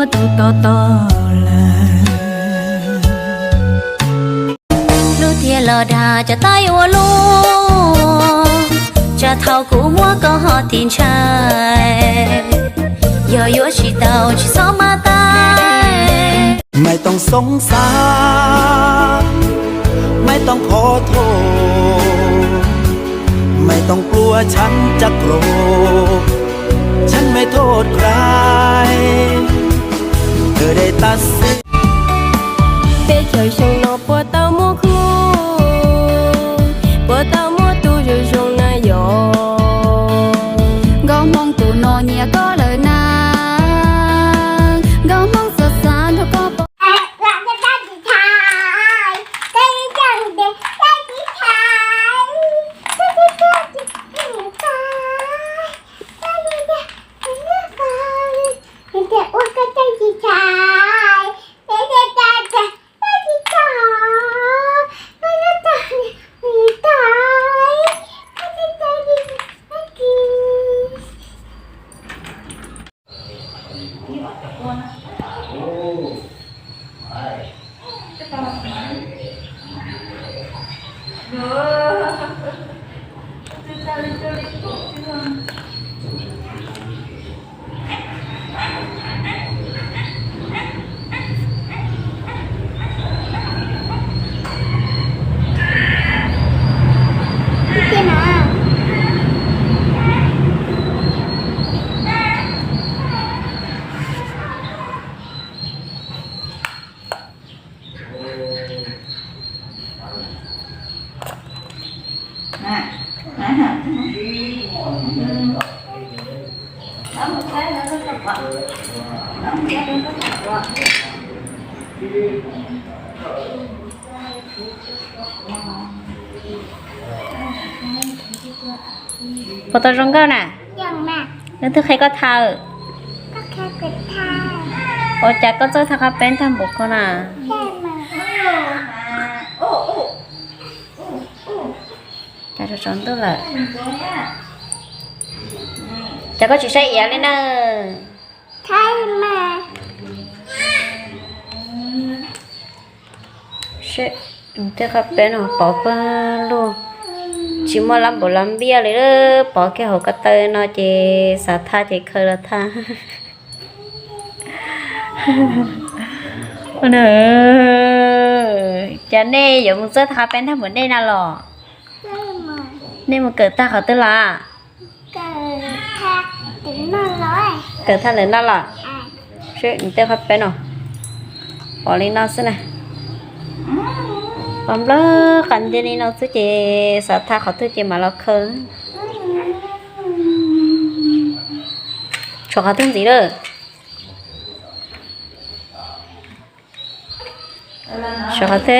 Muab tus to to lawm. Lub tiag los dag cov taib ua luaj, tsam thaum kuv muab koj ho tis ntshai, yog yuav tsis tau tsis txhob maj tais. ไม่ต้องสงสัย ไม่ต้องขอโทษ ไม่ต้องกลัวฉันจะโกรธ ฉันไม่โทษใคร เธอได้ตัดสิน Teb chaws xyoo no puas tau muaj khub, puas tau muaj tus zoo zoo na yog. Nkauj Hmoob tus no nyiam koj lawm na, Nkauj Hmoob xav xav nrog koj pom. Puas tau zoo nkauj na? Leej twg qhia koj thaw? Ua cas koj txawj thaw qhov peb tag npaum ko na? Cas tsaus ntuj lawm, cas koj tsis saib iav li na? Seb, tej qhov peb no pov pawg lug, tsis muaj lab npaum lab npiaj li, pov kiag hauv ko taw no ces xav thaj ces khaws los thaj. Cas nej yuav mus txawj thaw qhov peb ntag mus nej na los? Nej mus kawm tag qhov twg los? Kawm thaj lawm no los? Seb nws tej qhov peb no pov li no xwb na. Pov nplawg qas nti li no xwb ces xav thaj qhov twg ces mam los khaws. Tshuav qhov twg ntxiv lawm? Tshuav qhov twg?